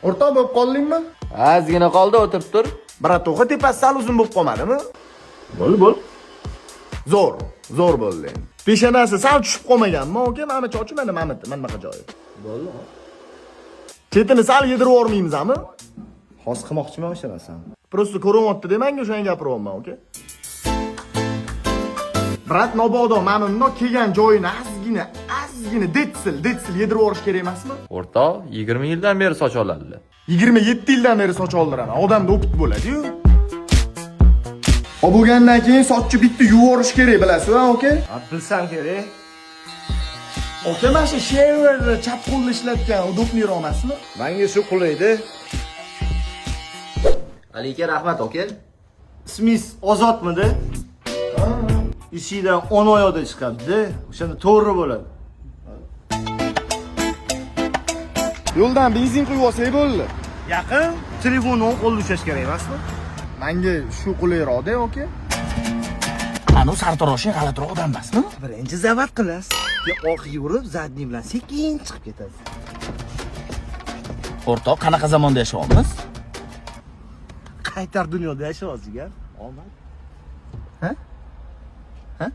O'rtoq, bo'lib qoldingmi? Ozgina qoldi, o'tirib tur. Братуха, tepasi sal uzun bo'lib qolmadimi? Bo'l, bo'l. Zo'r, zo'r bo'ldi endi. Peshonasi sal tushib qolmaganmi, aka? Mana chochi, mana mana mana bunaqa joyi. Bo'ldi. Chetini sal yedirib yubormaymizmi? Hozir qilmoqchiman o'sha narsani. Просто ko'rinyapti manga, o'shani gapiryapman, aka. Брат, mabodo mana bundoq kelgan joyini ozgina, ozgina detsil, detsil yedirib yuborish kerak emasmi? O'rtoq, 20 yildan beri soch oladilar. 27 yildan beri soch oldiraman. Odamda опыт bo'ladi-yu. Olib bo'lgandan keyin sochni bitta yuvorish kerak, bilasiz, aka? Ha, bilsam kerak. Aka, mana shu shaverni chap qo'lda ishlatgan удобный roq emasmi? Menga shu qulaydi. Alika, rahmat, aka. Ismingiz Ozodmidi? Eshikdan o'ng oyoqda chiqadi-da, o'shanda to'g'ri bo'ladi. Yo'ldan benzin quyib olsak bo'ldi. Yaqin telefonni o'ng qo'lda ushlash kerak emasmi? Menga shu qulayroq-da, aka. Ana sartaroshing g'alatiroq odam emasmi? Birinchi завод qilasiz. Keyin orqaga urib, задний bilan sekin chiqib ketasiz. O'rtoq, qanaqa zamonda yashayapmiz? Qaytar dunyoda yashayapsiz, jigar. Omad. Ha? Ha?